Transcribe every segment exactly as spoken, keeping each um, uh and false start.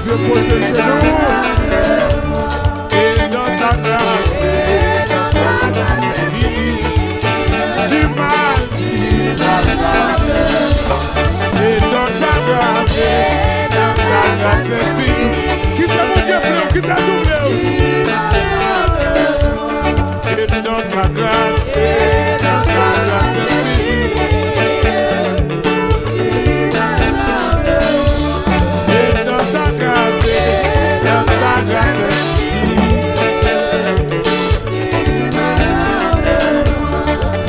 Pwoteje nou. Et dans ta grâce, tu m'as dit, et dans ta grâce, dans ta grâce infinie. Kite Bondye fle w, kite l double w. Et dans ta grâce, et dans ta grâce infinie. Et dans ta grâce, et dans ta grâce infinie.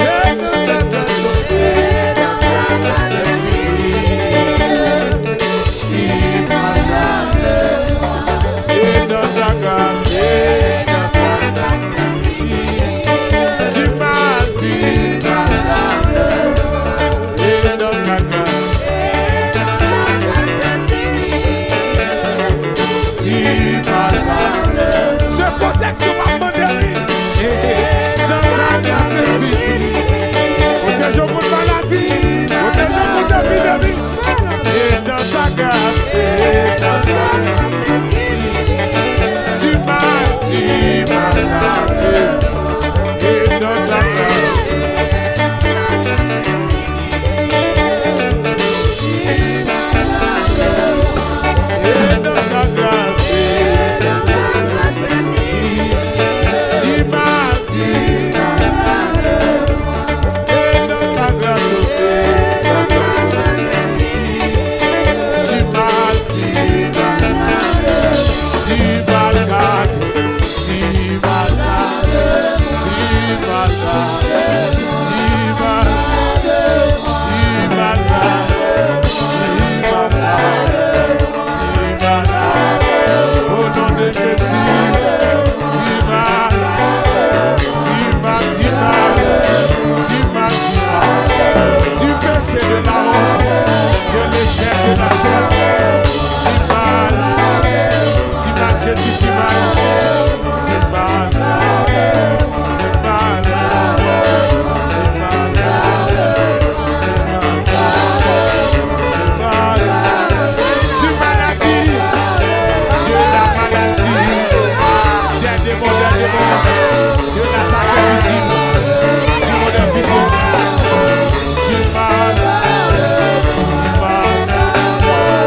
Et dans ta grâce, et dans ta grâce infinie. Et dans ta grâce, et dans ta grâce infinie, tu m'as dit, et dans ta grâce, tu m'as dit. Se pwoteksyon m ap mande li. Et dans ta grâce infinie. Pwoteje w kont maladi. Pwoteje w kont epidemi. Et dans ta grâce, et dans ta grâce infinie, tu m'as, tu m'as lavé. Et dans ta grâce, et dans ta grâce, tu m'as, tu m'as lavé. Et dans ta grâce, tu m'as, tu m'as, tu m'as gardé, tu m'as gardé, tu m'as gardé, tu m'as gardé, tu m'as gardé. Au nom de Jésus, tu m'as, tu m'as, tu m'as, tu m'as, tu m'as, tu péché de la honte, de l'échec, de la peur, tu m'as, tu m'as, Jésus, tu m'as, tu m'as, tu m'as, tu m'as, tu m'as, tu m'as, tu m'as, de la maladie, des démons, des démons, de l'attaque invisible, du monde invisible, du mal, du mal, du mal,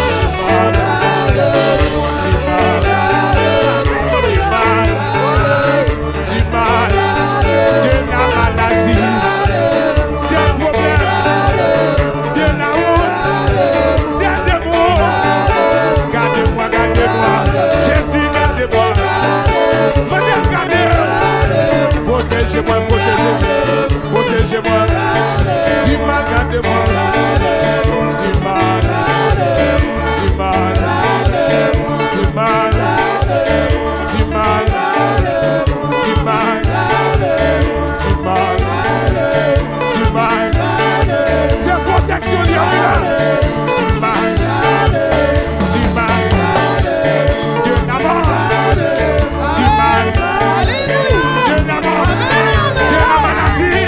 du mal, du mal. Du mal, de la maladie, des problèmes, de la honte, des démons. Gade mwen, gade mwen, Jezi, gade mwen. Mande l gade. Pwoteje mwen, pwoteje mwen, pwoteje mwen. Du mal, gade mwen. Du mal, du mal, du mal. Du mal, du mal, du mal, du mal. Se pwoteksyon li an wi la. Du mal, du mal, de la mort, du mal, de la mort, de la maladie.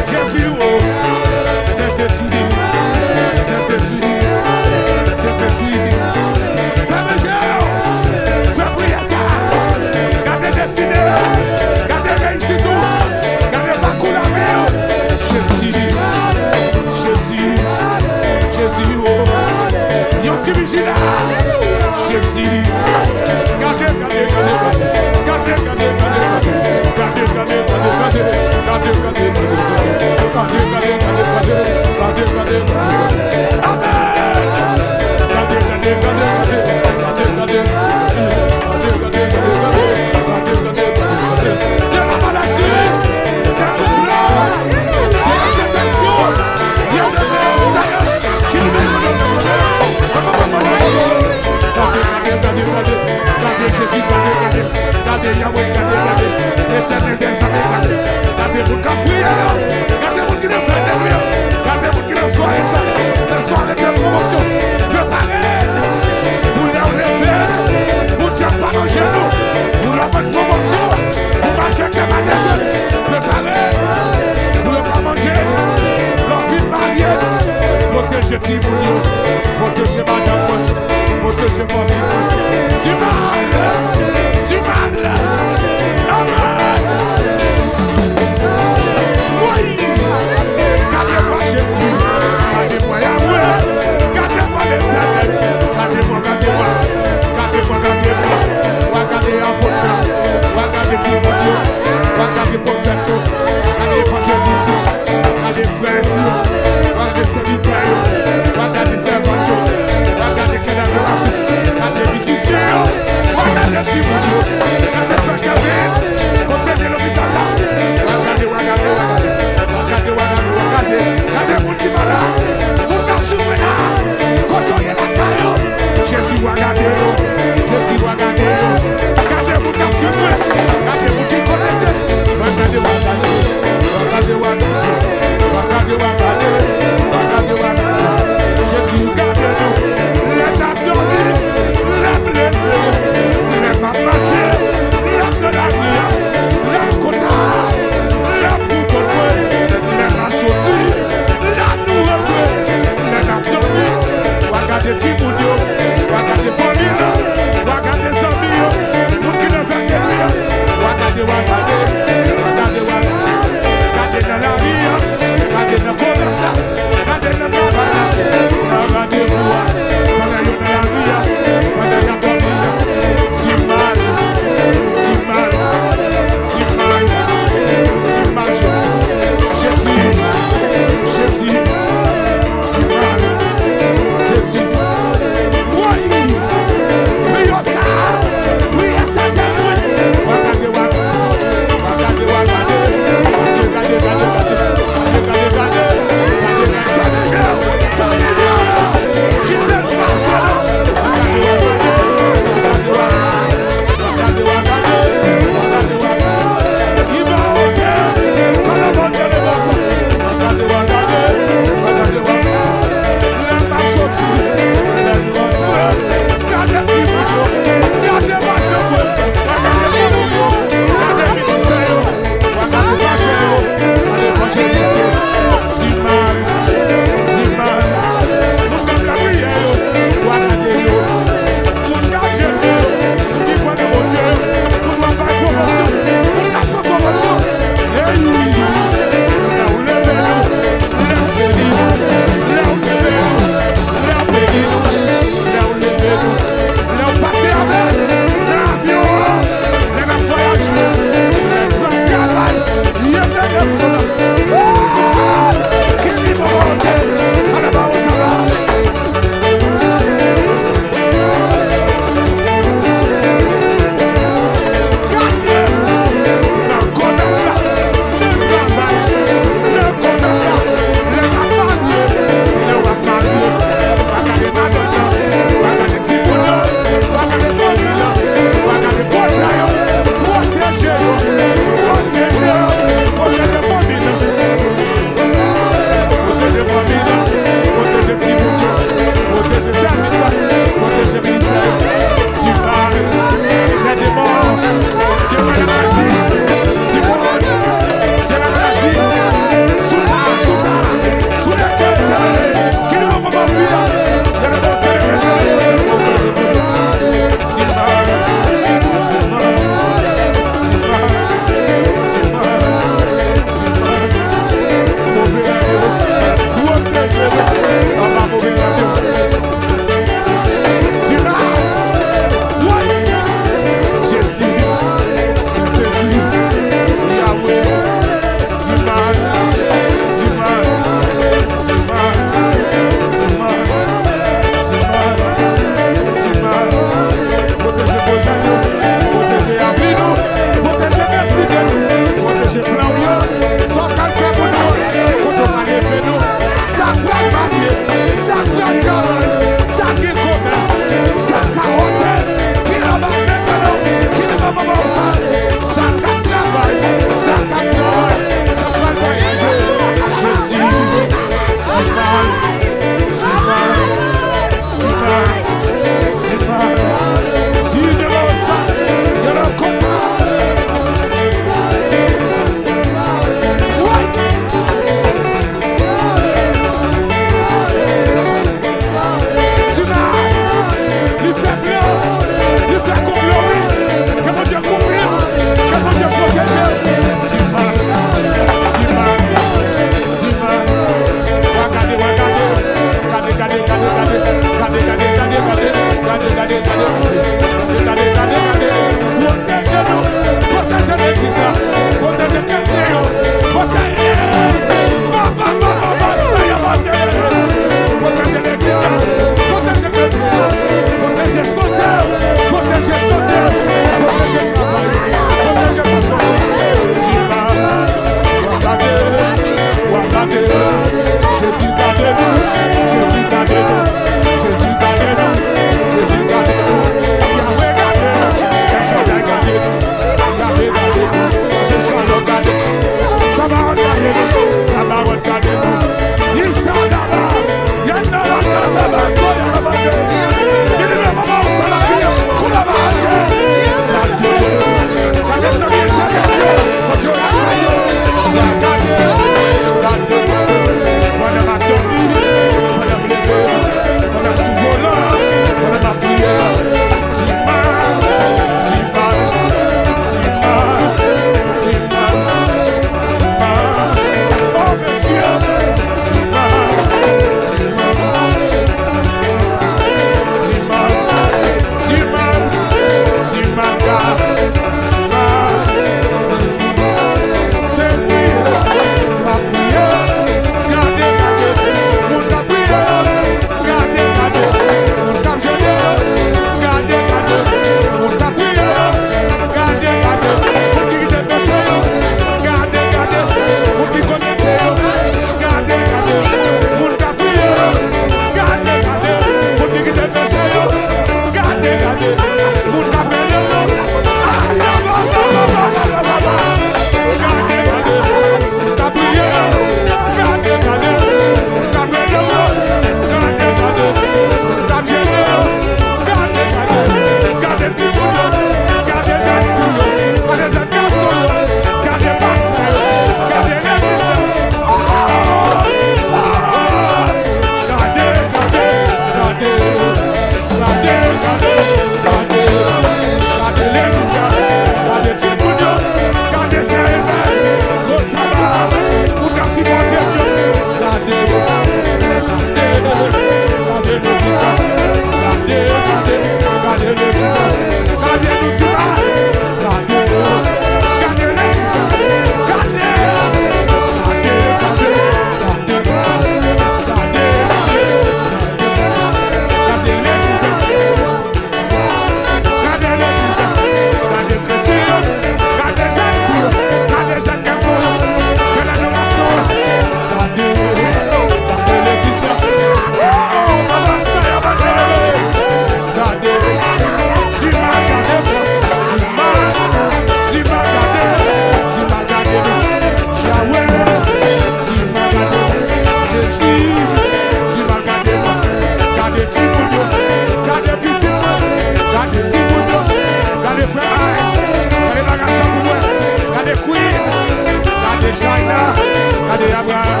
Gade Abraham,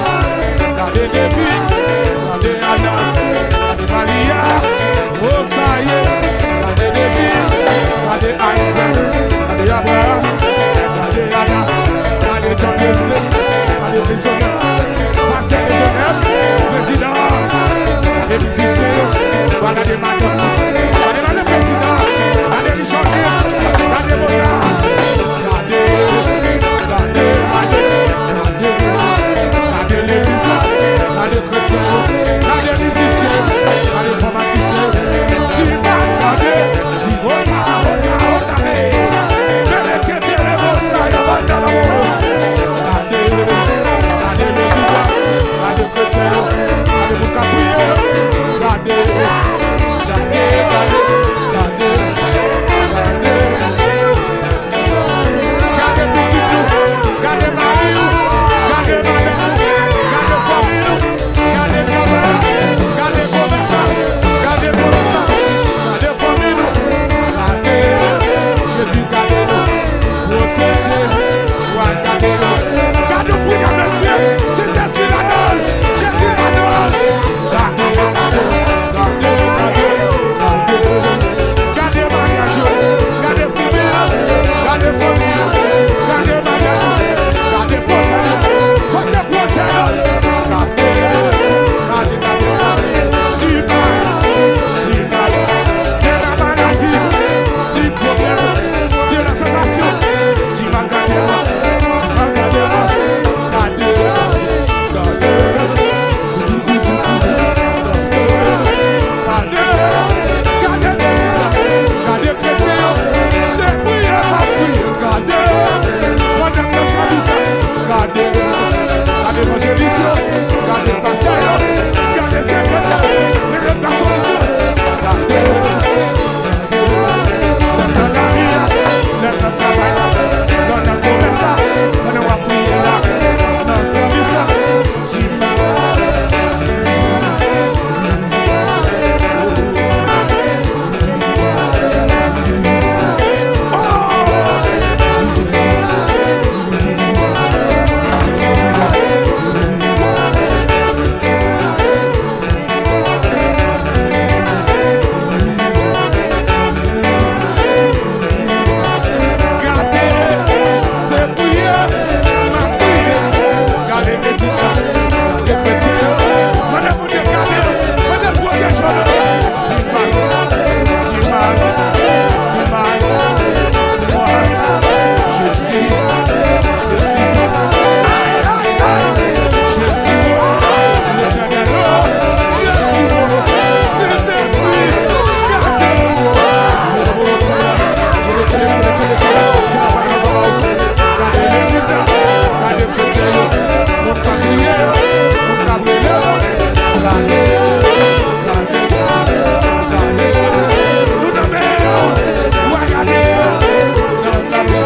gade David, gade Adam, gade Maria, o sa ye, gade David, gade Isaac, gade Abraham, gade Adam, gade John Wesley, gade Joseph, pastè Joseph, prezidan, gade mizisyen yo, gade madanm, gade madanm prezidan, gade Richard, gade Mozart, gade, gade, gade. Gade, gade legliz la, gade kretyen yo, gade mizisyen yo, gade enfòmatisyen yo. Di bal, gade, di opa, opa, opa, hey. Belekete lebo sa yo, banda la bo. Gade, gade legliz la, gade kretyen yo, gade moun k ap priye yo. Gade, gade, gade, gade. Gade pitit nou, gade mari nou, gade madanm nou, gade fanmi nou, gade travay la, gade komès la, gade komès la, gade fanmi nou, gade Jezi gade nou, pwoteje, wa gade nou, gade w pou gade mesye, Sentespri ladan l, Jezi ladan l. Gade, gade, gade, gade, gade. Gade maryaj yo, gade fanmi yo, gade fanmi yo, gade maryaj yo, gade pwojè yo, kote pwojè yo. Gade, gade, gade, gade. Siman, siman. De la maladi, di pwoblèm, de la tantasyon. Siman gade mwen, siman gade mwen, gade, gade. Gade, gade legliz la, gade kretyen yo, se priye m ap priye, gade, pandan ke sèvis la, gade, gade evanjelis yo, gade pastè yo, gade sekretè yo, gade gason misyon, gade. Lè w nan lari a, lè w nan travay la, lè w nan komès la, pandan w ap priye la, nan sèvis la, di m, di m. Oh! Gade, se priye m ap priye. Gade legliz la, gade kretyen yo. Mande Bondye gade yo, mande l pwoteje yo. Siman, siman, siman, siman. Jezi, Jezi. Ay, ay, ay. Jezi, Letènèl, Jezi, Sentespri, gade nou. Gade legliz la, gade kretyen yo, moun k ap priye yo, moun k ap rele yo, gade, gade, gade, nou nan men yo, w a gade yo, gade,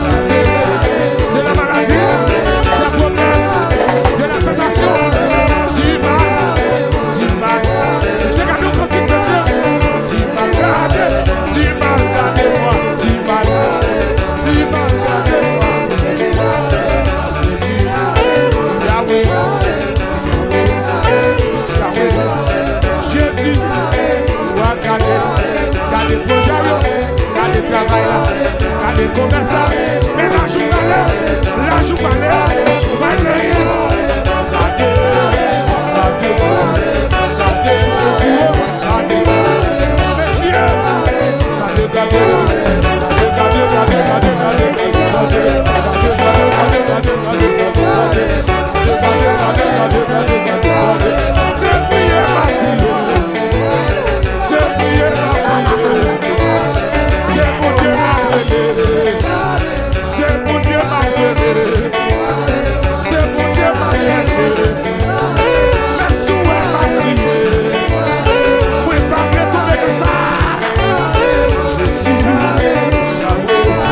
gade, de la maladi, de pwoblèm, de la tantasyon, di mal, di mal, misye gade yon kantik mesye, di mal gade, di mal gade mwen, di mal, di mal gade mwen. Jezi, Yahweh, Yahweh, Yahweh, Jezi, w a gade, gade pwojè yo, gade travay la, gade komès la, men lajou pale, lajou pale, mwen genyen, gade, gade, gade Jezi, gade, mesye, gade, gade, gade, gade. Se priye m ap priye. Se priye m ap priye. Se Bondye m ap rele. Se Bondye m ap rele. Se Bondye m ap chèche. Menm si w wè m ap kriye, mwen p ap retounen nan sa. Jezi, gade, gade, gade.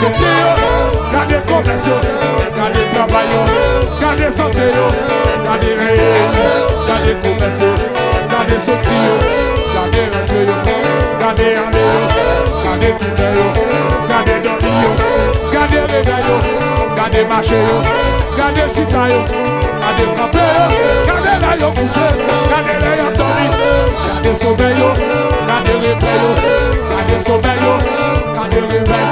Gade yo, gade komès yo, gade travay yo, gade sante yo, gade reyini, gade komès yo, gade soti yo, gade rantre yo, gade ale yo, gade tounen yo, gade dòmi yo, gade revèy yo, gade mache yo, gade chita yo, gade kanpe yo, gade lè yo kouche, gade lè y ap dòmi, gade somèy yo, gade revèy yo, gade somèy yo, gade revèy.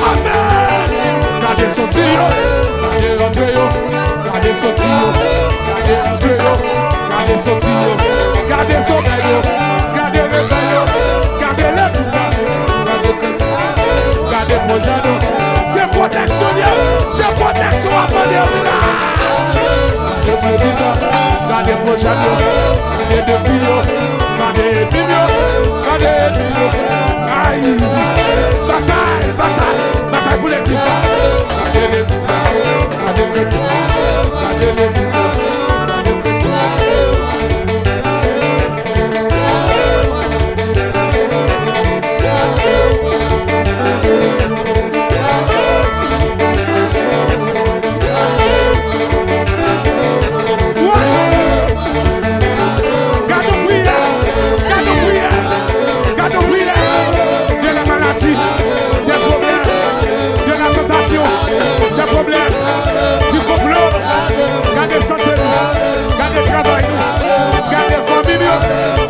Amèn! Gade soti yo, gade rantre yo, gade soti yo, gade rantre yo, gade soti yo, gade somèy yo, gade revèy yo, gade lè pou fè, gade kretyen, gade pwojè nou. Se pwoteksyon li ye, se pwoteksyon w ap mande wi la. Gade pwojè m yo, gade defi yo, gade enmi m yo, gade enmi yo. Ay, batay, batay, batay pou legliz la. Gade legliz la, gade kretyen, gade legliz la, gade kretyen. Gade yon priyè, gade yon priyè, gade yon priyè. De la maladi, de pwoblèm, de la tantasyon, de pwoblèm, di konplo. Gade sante nou, gade travay nou, gade fanmi nou,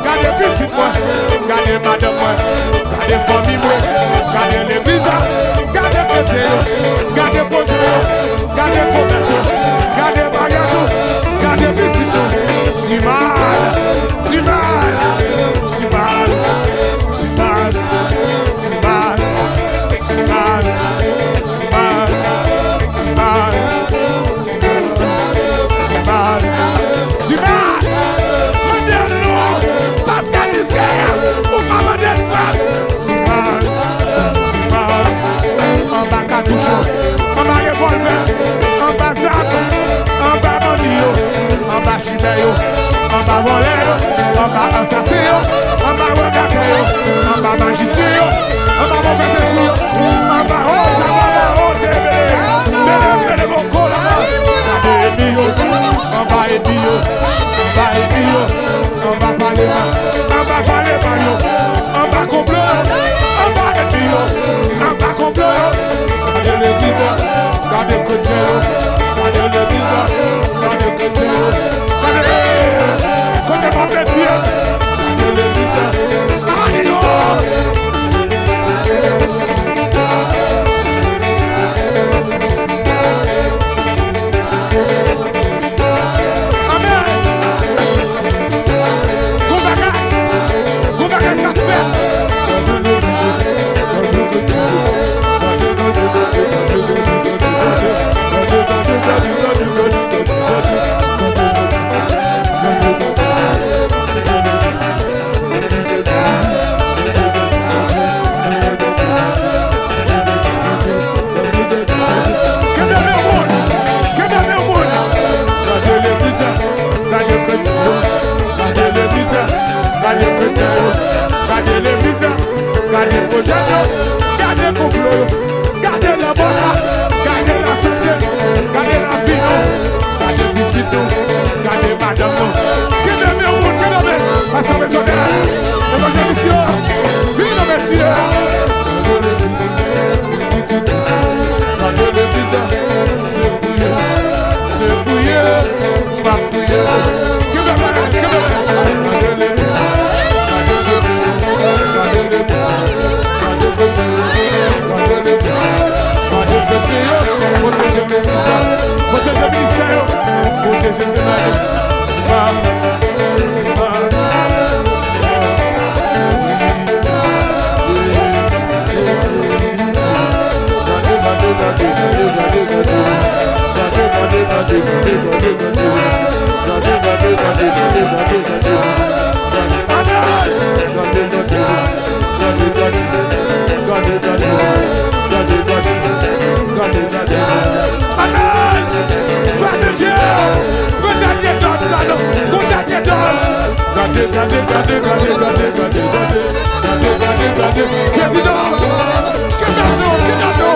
gade pitit mwen, gade madanm mwen, gade fanmi mwen, gade legliz la, gade kretyen yo, gade pwojè yo, gade komès yo, gade maryaj yo, gade pitit yo. Timal, timal, timal, timal, timal, timal, timal. Timal, timal, timal. Mande l non, paske misye, ou pa mande l frè. Timal, timal. Anba katouch yo, anba revòlvè, anba zam, anba bandi yo, anba chimè yo, anba vòlè yo, anba ansasen yo, anba regatè yo, anba majisyen yo, anba move lespri yo, anba o jababa o tebe, mele mele boko la, gade enmi yo, anba enmi yo, anba enmi yo, anba pale mal, anba pale mal yo, anba konplo yo, anba enmi yo, anba konplo yo. Gade legliz la, gade kretyen yo, gade legliz la, gade kretyen yo, gade kote m ap met pye, gade legliz la. Ayo! Amèn. Gon bagay, gon bagay k ap fèt. Kenbe men moun! Kenbe men moun! Gade legliz la, gade kretyen yo, gade legliz la, gade kretyen yo, gade legliz la, gade pwojè yo, gade konplo yo, gade lanmò sa, gade lasante, gade lavi nou, gade pitit nou, gade madanm nou. Kenbe men moun, kenbe men! Pastè Bezonè, evanjelis yo, vin nan mesye! Gade legliz la, se priye, se priye, m ap priye. Kenbe men, kenbe men. Gade legliz la, gade legliz la, gade legliz la, gade legliz la, gade legliz la, gade legliz la. Pwoteje legliz la, pwoteje ministè yo, pwoteje sena yo. Amèn! Frè de Dye, yon dènye dòz sa non, yon dènye dòz. Gade, gade, gade, gade, gade, gade, gade, gade, gade, gade. Prezidan, kenbe nou, kenbe nou,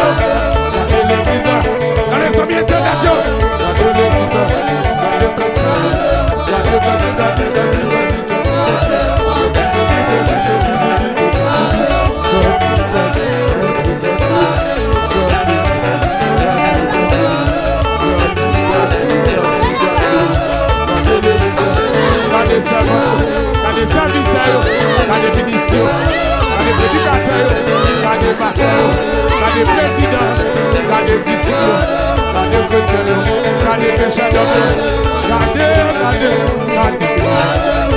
yo. Gade legliz la. Gade zanmi entènèt yo. Gade legliz la. Gade kretyen yo. Gade, gade, gade, gade, gade. Gade sèvant yo, gade sèvitè yo, gade minis yo, gade predikatè yo, gade pastè yo, gade prezidan, gade disip yo, gade kretyen yo, gade mechadòm yo, gade, gade, gade,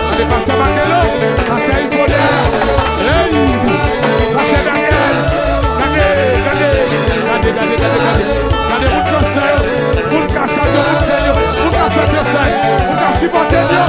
gade pastè Makelo, pastè Ifonè, hey, pastè Daniel, gade, gade, gade, gade, gade, gade, gade moun kansè yo, moun kachòt yo, moun fèy yo, moun k ap fè fèsay, moun k ap sipòte yo.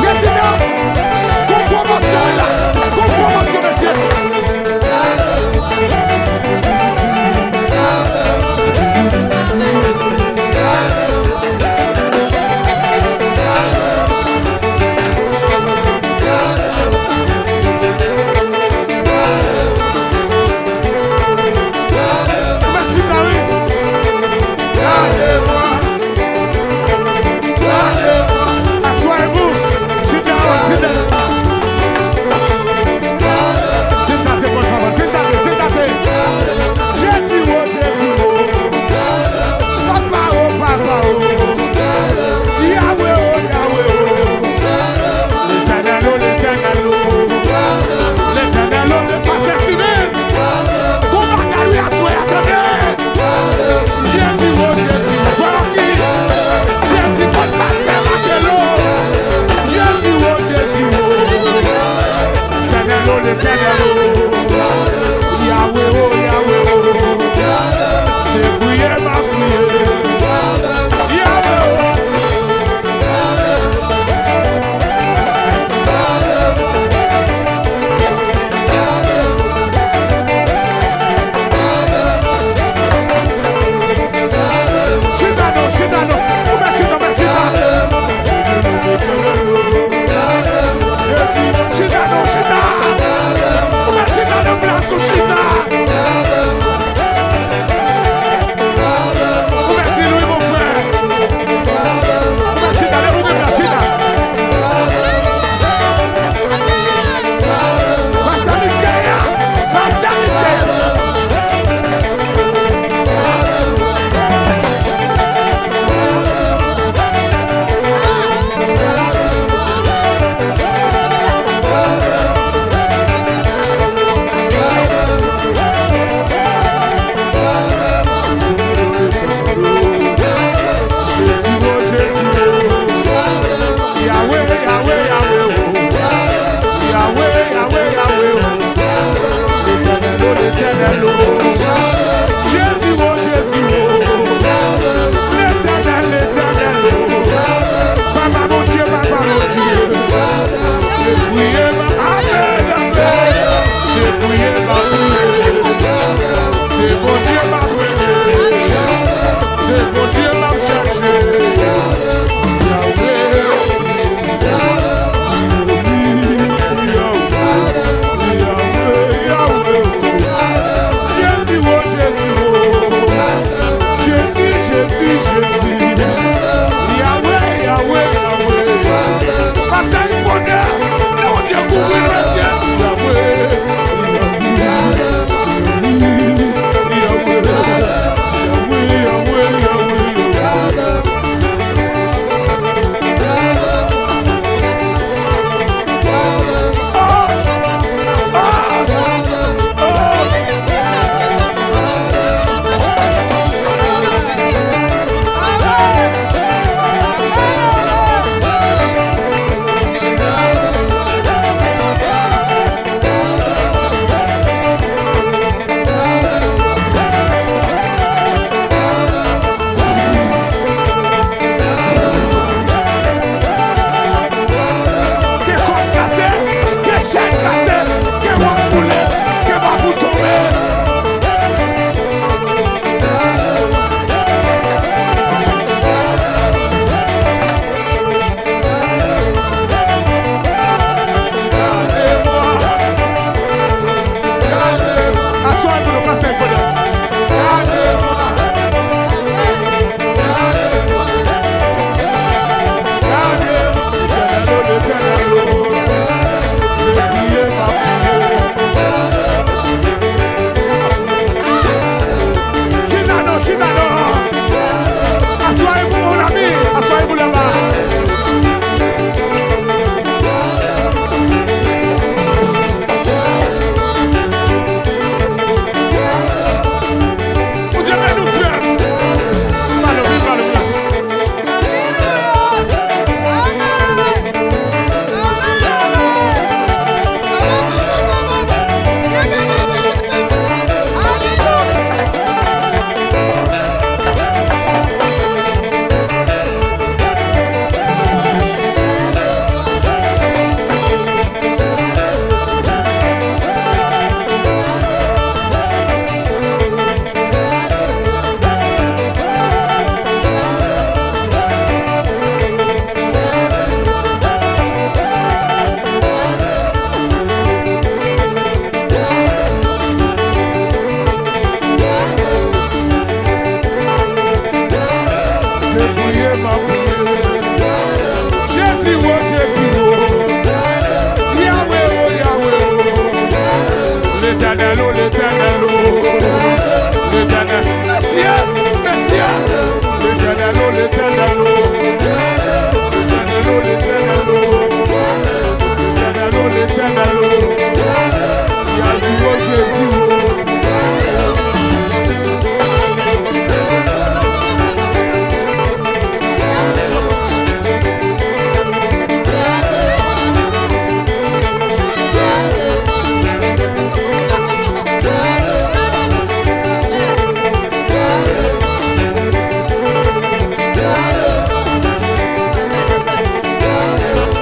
Prezidan, gon pwomosyon wi la. Gon pwomosyon, mesye. Letènèl o, Letènèl, mesye, mesye, Letènèl o, Letènèl o, Letènèl o, Letènèl o, Letènèl o, Letènèl o, Jezi o, Jezi o.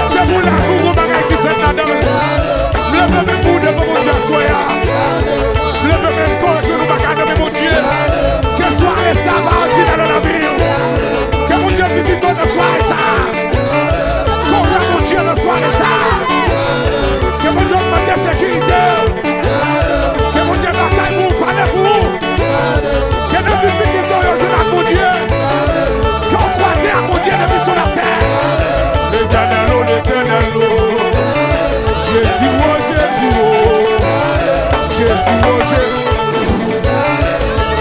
Se pou lavi w gon bagay ki fèt ladan l. M leve men pou w devan Bondye aswè a. M leve men m kò, jenou pa ka nonmen Bondye. Ke sware sa pa òdinè nan lavi w. Ke Bondye vizite w nan sware sa. Konpran Bondye nan sware sa. Ke Bondye ogmante sekirite w. Ke Bondye batay pou ou, pale pou ou. Ke nan difikilte w yo jwenn ak Bondye. Ke w kwaze ak Bondye depi sou latè. Letènèl o, Letènèl o. Jezi o, Jezi o. Jezi o, Jezi.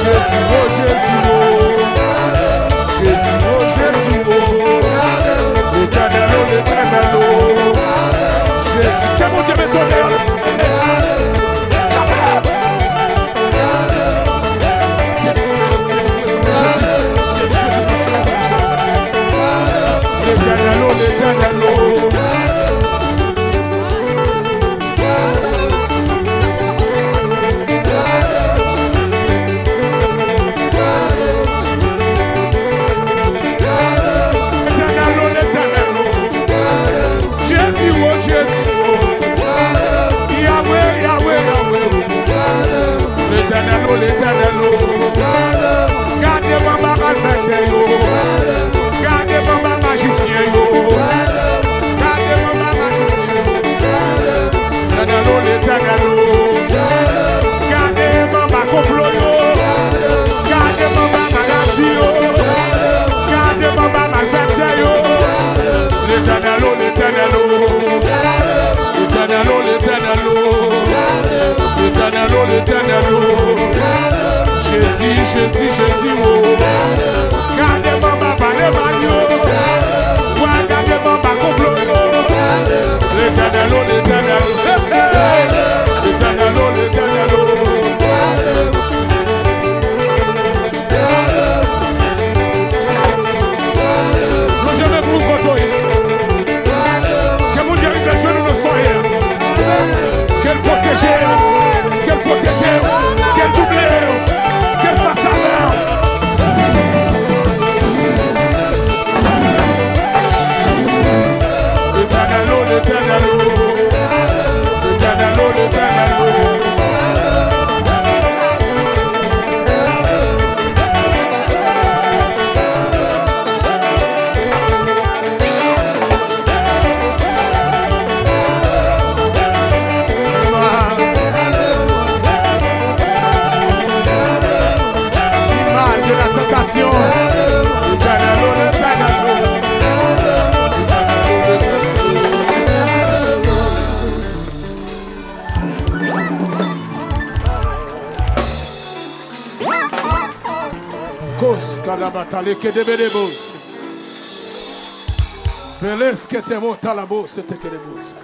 Jezi o, Jezi o. Jezi o, Jezi o. Letènèl o, Letènèl o. Jezi, ke Bondye mete w deyò. Letènèl o, Letènèl o. Letènèl o, Letènèl o. Jezi o, Jezi o. Yawe, Yawe, Yawe o. Letènèl o, Letènèl o. Gade manba malfektè yo. Gade manba majisyen yo. Gade manba majisyen yo. Letènèl o, Letènèl o. Gade manba konplo yo. Gade manba maladi yo. Gade manba malfektè yo. Letènèl o, Letènèl o. Letènèl o, Letènèl o. Letènèl o, Letènèl o. Jezi, Jezi, Jezi o. Gade manba pale mal yo. Wa gade manba konplo yo. Letènèl o, Letènèl o. Hey, hey. Letènèl o, Letènèl o. Lonje men pou ou kote w ye. Ke Bondye rive jwenn ou nan soyè a. Ke l pwoteje w. Ke l pwoteje w. Ke l double w. Ke l pase avè w. Letènèl o, Letènèl o. Letènèl o, Letènèl o. Imaj de la tantasyon. Letènèl o, Letènèl o. Kos kadabatale kedebedebos. Peles ketemo talabo se tekedebos.